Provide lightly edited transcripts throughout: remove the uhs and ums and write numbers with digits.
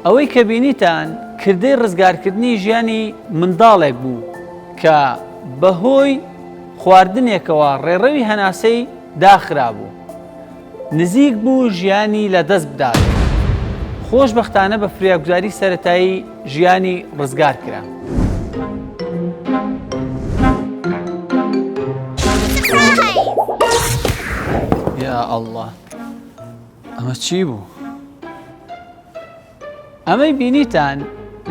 ئەوەی کە بینیتان کردەی ڕزگارکردنی ژیانی منداڵێک بوو کە بەهۆی خواردنێکەوە ڕێڕەوی هەناسەی داخرابوو. نزیک بوو ژیانی لەدەست بدات. خۆشبەختانە بە فریاگوزاری سەرەتایی ژیانی ڕزگار کرا. یا ئەڵڵا ئەمە چی بوو؟ ئەمەی بینیتان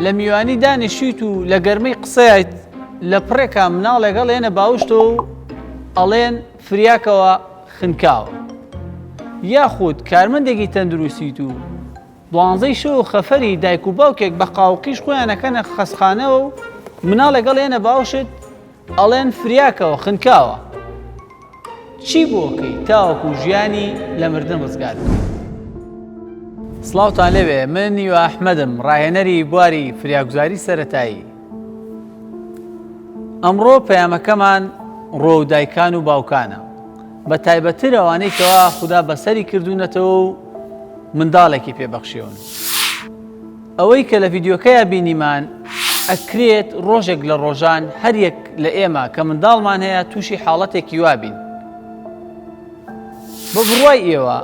لە میوانی دانیشتویت و لە گەرمەی قسەیت لە پڕێکا مناڵێک ئەڵێنە باوشتەوە و ئەڵێن فریاکەوە خنکاوە یاخود کارمەندێکی تەندروستیت و دوانزەی شەو خەفەری دایک و باوکێک بە قاوقیش خۆیان ئەکەنە خەسخانەوە و مناڵێک ئەڵێنە باوشت ئەڵێن فریاکەوە خنکاوە چی بۆکەی تاوەکو ژیانی لە مردن ڕزگار بکەی؟ سڵاوتان لێبێ من نیوە ئەحمەدم ڕاهێنەری بواری فریاگوزاری سەرەتایی ئەمڕۆ پەیامەکەمان ڕۆ و دایکان و باوکانە بە تایبەتتر ئەوانەی کەوا خودا بەسەری کردوونەتەوە و منداڵێکی پێبەخشیون ئەوەی کە لە ڤیدیۆکەیا بینیمان ئەکرێت ڕۆژێک لە ڕۆژان هەریەک لە ئێمە کە منداڵمان هەیە تووشی حاڵەتێکی وا بین. بە بڕوای ئێوە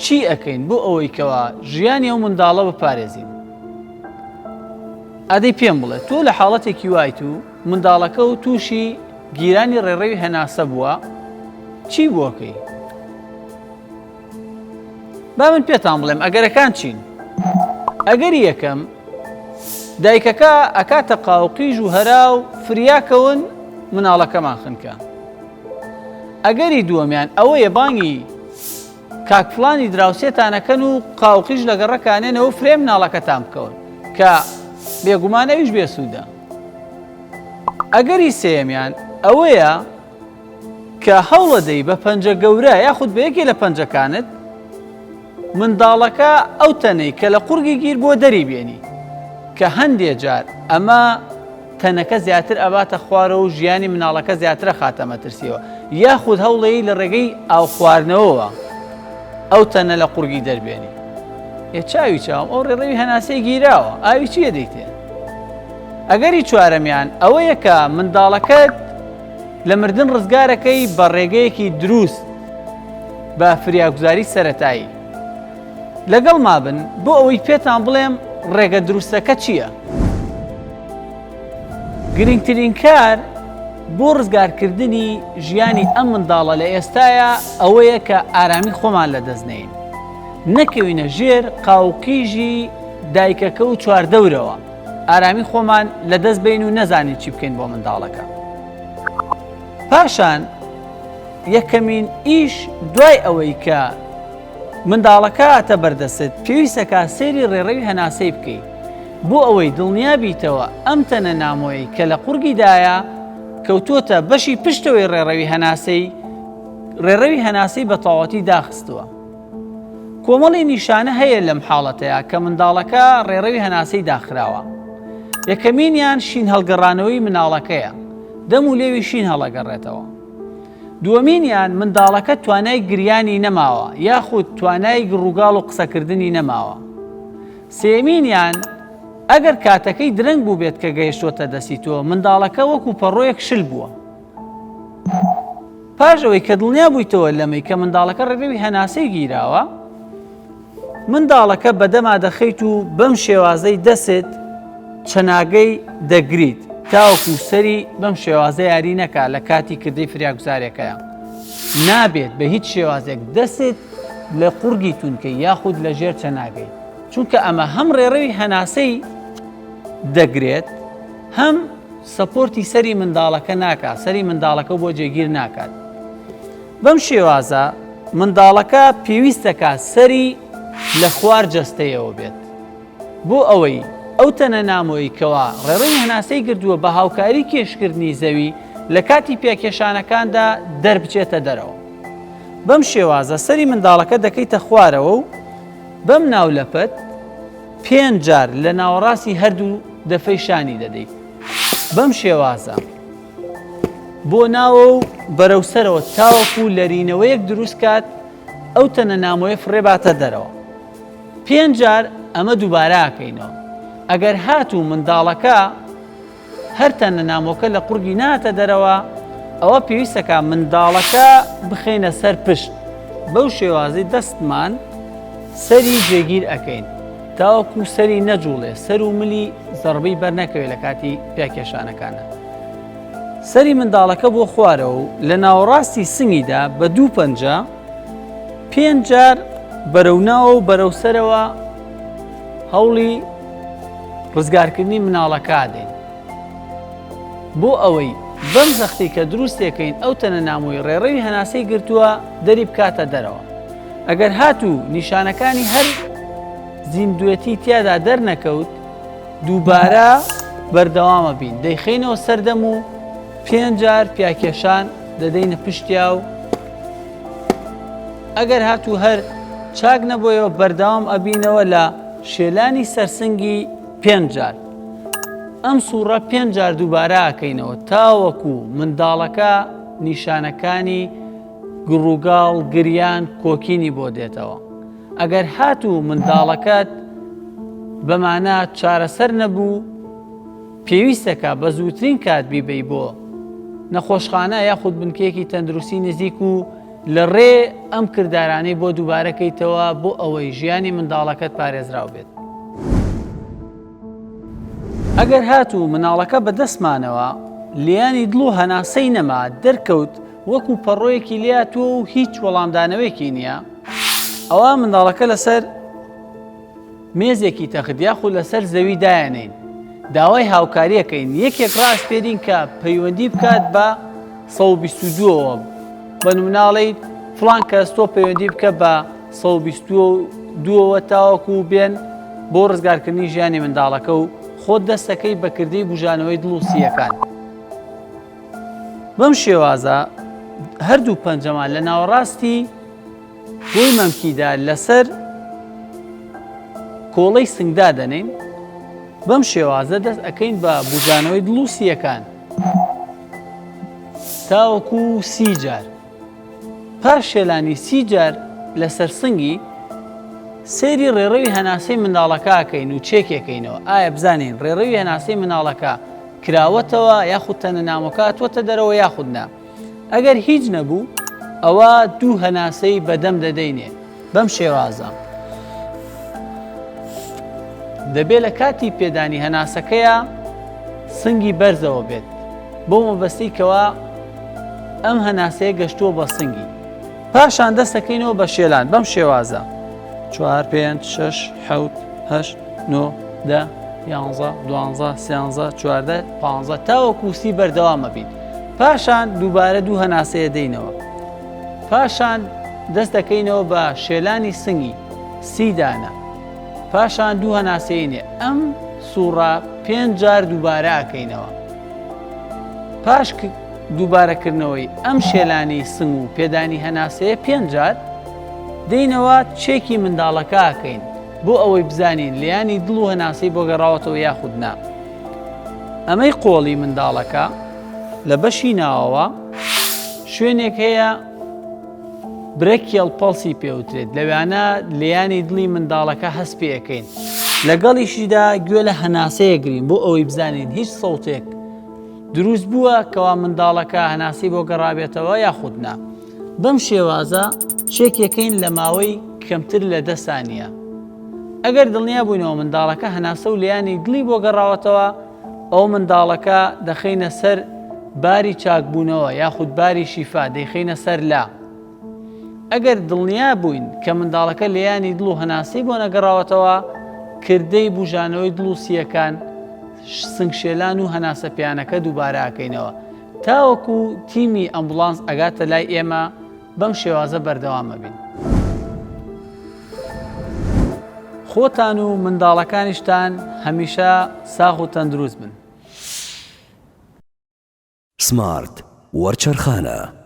چی ئەکەین بۆ ئەوەی کەوا ژیانی ئەو منداڵە بپارێزین؟ ئەدەی پێم بڵێ تۆ لە حاڵەتێکی وایت و منداڵەکە و تووشی گیرانی ڕێڕەوی هەناسە بووە چی بۆکەی؟ با من پێتان بڵێم ئەگەرەکان چین ئەگەری یەکەم دایکەکە ئەکاتە قاوقیژ و هەرا و فریاکەون مناڵەکەمان خنکە ئەگەری دووەمیان ئەوەیە بانگی کاک فلانی دراوسێتانەکەن و قاوقیش لە گەڕەکانێنەوە فرێ مناڵەکەتان بکەون کە بێگومان ئەویش بێسوودە ئەگەری سێیەمیان ئەوەیە کە هەوڵەدەی بە پەنجە گەورە یاخود بە یەکێ لە پەنجەکانت منداڵەکە ئەو تەنەی کە لە قوڕگی گیر بووە دەری بێنی کە هەندێ جار ئەمە تەنەکە زیاتر ئەباتە خوارەوە و ژیانی مناڵەکە زیاترە خاتە مەترسیەوە یاخود هەوڵەی لە ڕێگەی ئاو خواردنەوەوە ئەو تەنە لە قوڕگی دەربێنی ئێ چاوی چاوم ئەو ڕێڕەوی هەناسەی گیراوە ئاوی چییە دەیتێ ئەگەری چوارەمیان ئەوەیە کە منداڵەکەت لە مردن ڕزگارەکەی بە ڕێگەیەکی دروست بە فریاگوزاری سەرەتایی لەگەڵما بن بۆ ئەوەی پێتان بڵێم ڕێگە دروستەکە چییە. گرنگترین کار بۆ ڕزگارکردنی ژیانی ئەم منداڵە لە ئێستایا ئەوەیە کە ئارامی خۆمان لەدەست نەین نەکەوینە ژێر قاوقیژی دایکەکە و چواردەورەوە. ئارامی خۆمان لەدەست بین و نەزانین چی بکەین بۆ منداڵەکە. پاشان یەکەمین ئیش دوای ئەوەی کە منداڵەکە هاتە بەردەستت پێویستەکە سەیری ڕێڕەوی هەناسەی بکەیت بۆ ئەوەی دڵنیا بیتەوە ئەم تەنە نامۆیەی کە لە قوڕگیدایە کەوتووەتە بەشی پشتەوەی ڕێڕەوی هەناسەی ڕێڕەوی هەناسەی بە تەواوەتی داخستووە. کۆمەڵی نیشانە هەیە لەم حاڵەتەیا کە منداڵەکە ڕێڕەوی هەناسەی داخراوە. یەکەمینیان شین هەڵگەڕانەوەی مناڵەکەیە، دەم و لێوی شین هەڵەگەڕێتەوە. دووەمینیان منداڵەکە توانای گریانی نەماوە یاخود توانای گڕوگاڵ و قسەکردنی نەماوە. سێیەمینیان ئەگەر کاتەکەی درەنگ بووبێت کە گەیشتۆتە دەستی تۆ، منداڵەکە وەکو پەڕۆیەک شل بووە. پاش ئەوەی کە دڵنیا بوویتەوە لەمەی کە منداڵەکە ڕێڕەوی هەناسەی گیراوە، منداڵەکە بەدەما دەخەیت و بەم شێوازەی دەست چەناگەی دەگریت تاوەکو سەری بەم شێوازە یاری نەکا لە کاتی کردەی فریاگوزارێکەیە. نابێت بە هیچ شێوازێک دەست لە قوڕگی تونکەی یاخود لە ژێر چەناگەی، چونکە ئەمە هەم ڕێڕەوی هەناسەی دەگرێت هەم support ی سەری منداڵەکە ناکات، سەری منداڵەکە بۆ جێگیر ناکات. بەم شێوازە منداڵەکە پێویست دەکات سەری لە خوار جەستەیەوە بێت بۆ ئەوەی ئەو تەنە نامۆیی کەوا ڕێڕەوی هەناسەی گردووە بە هاوکاری کێشکردنی زەوی لە کاتی پیاکێشانەکاندا دەربچێتە دەرەوە. بەم شێوازە سەری منداڵەکە دەکەیتە خوارەوە و بەم ناولەپەت پێنج جار لە ناوەڕاستی هەردوو دەفەی شانی دەدەیت بەم شێوازە بۆ ناوە و بەرەو سەرەوە تاوەکو لەرینەوەیەک دروست کات ئەو تەنە نامۆیە فڕێباتە دەرەوە پێنج جار. ئەمە دووبارە ئەکەینەوە. ئەگەر هاتوو منداڵەکە هەر تەنە نامۆکە لە قوڕگی ناتە دەرەوە، ئەوە پێویستەکە منداڵەکە بخەینە سەر پشت، بەو شێوازەی دەستمان سەری جێگیر ئەکەین تاوەکو سەری نەجوڵێ، سەر و ملی زەڕبەی بەر نەکەوێت لە کاتی پیاکێشانەکانە. سەری منداڵەکە بۆ خوارەوە و لە ناوەڕاستی سنگیدا بە دوو پەنجە پێنج جار بەرەو ناوە و بەرەو سەرەوە هەوڵی ڕزگارکردنی مناڵەکە دەین بۆ ئەوەی بەم زەختی کە دروستێکەین ئەو تەنە نامۆی ڕێڕەوی هەناسەی گرتووە دەری بکاتە دەرەوە ئەگەر هاتوو نیشانەکانی هەر زیندوێتی تیادا دەرنەکەوت دووبارە بەردەوامە بین دەیخەینەوە سەردەم و پێنج جار پیاکێشان دەدەینە پشتیا و ئەگەر هاتوو هەر چاک نەبۆیەوە بەردەوام ئەبینەوە لە شێلانی سەرسنگی پێنج جار. ئەم سوڕە پێنج جار دووبارە ئەکەینەوە تاوەکو منداڵەکە نیشانەکانی گڕوگاڵ، گریان، کۆکینی بۆ دێتەوە. ئەگەر هاتوو منداڵەکەت بەمانە چارەسەر نەبوو، پێویستەکە بە زووترین کات بیبەی بۆ نەخۆشخانە یاخود بنکەیەکی تەندروستی نزیک و لە ڕێ ئەم کردارانەی بۆ دووبارە کەیتەوە بۆ ئەوەی ژیانی منداڵەکەت پارێزراو بێت. ئەگەر هاتوو مناڵەکە بە دەستمانەوە لێیانی دڵ و هەناسەی نەما دەرکەوت وەکو پەڕۆیەکی لێاتووە و هیچ وەڵامدانەوەیەکی نییە ئەوا منداڵەکە لەسەر مێزێکی تەخت یاخود لەسەر زەوی دایەنێین داوای هاوکاریەکەین یەکێک ڕاسپێرین کە پەیوەندی بکات بە 122 ەوە بە نموناڵیت فلان کەس تۆ پەیوەندی بکە بە 122 ەوە تاوەکو بێن بۆ ڕزگارکردنی ژیانی منداڵەکە و خۆت دەستەکەی بەکردەی بژانەوەی دڵ و سییەکان. بەم شێوازە هەردوو پەنجەمان لە ناوەڕاستی گۆی مەمکیدا لەسەر کۆڵەی سنگدا دەنین بەم شێوازە دەست ئەەکەین بە بژانەوەی دڵ و سیەکان تاوەکو سی جار پاش شێلانی سی جار لەسەر سنگی سەیری ڕێڕەوی هەناسەی منداڵەکە ئەکەین و چێکێکەینەوە ئایا بزانین ڕێڕەوی هەناسەی منداڵەکە کراوەتەوە یاخود تەنە نامۆکە هاتووەتە دەرەوە یاخود نا ئەگەر هیچ نەبوو ئەوە دوو هەناسەی بەدەم دەدەینێ بەم شێوازە دەبێت لە کاتی پێدانی هەناسەکەیە سنگی بەرزەوە بێت بۆ مەبەستی کەوا ئەم هەناسەیە گەشتووە بە سنگی پاشان دەستەکەینەوە بە شێلان بەم شێوازە چوار پێنج شەش حەوت هەشت نۆ دە یانزە دوانزە سیانزە چواردە پانزە تاوەکو سی بەردەوامە بیت پاشان دووبارە دوو هەناسەیە دەینەوە پاشان دەست دەکەینەوە بە شێلانی سنگی سی دانە پاشان دوو هەناسەینێ ئەم سوڕە پێنج جار دووبارە ئەکەینەوە پاش دووبارەکردنەوەی ئەم شێلانی سنگ و پێدانی هەناسەیە پێنج جار دێینەوە چێکی منداڵەکە ئەکەین بۆ ئەوەی بزانین لیانی دڵ و هەناسەی بۆ گەڕاوەتەوە یاخود نا ئەمەی قۆڵی منداڵەکە لە بەشی ناوەوە شوێنێک هەیە brachial pulse ی پێوترێت لەوانە لیانی دڵی منداڵەکە هەست پێەکەین لەگەڵیشیدا گوێ لە هەناسەیەگرین بۆ ئەوەی بزانین هیچ سەوتێک دروست بووە کەوا منداڵەکە هەناسی بۆ گەڕابێتەوە یاخود نا بەم شێوازە چێکێکەین لە ماوەی کەمتر لە دە سانیە ئەگەر دڵنیا بووینەوە منداڵەکە هەناسە و لیانی دڵی بۆ گەڕاوەتەوە ئەو منداڵەکە دەخەینە سەر باری چاکبوونەوە یاخود باری شیفا دەیخەینە سەر لا ئەگەر دڵنیا بووین کە منداڵەکە لێیانی دڵ و هەناسەی بۆ نەگەڕاوەتەوە کردەی بوژانەوەی دڵ و سییەکان سنگشێلان و هەناسە پیانەکە دووبارە ئەکەینەوە تاوەکو تیمی ئەمبوڵانس ئەگاتە لای ئێمە بەم شێوازە بەردەوام ئەبین. خۆتان و منداڵەکانیشتان هەمیشە ساغ و تەندروست بن. سمارت وەرچەرخانە.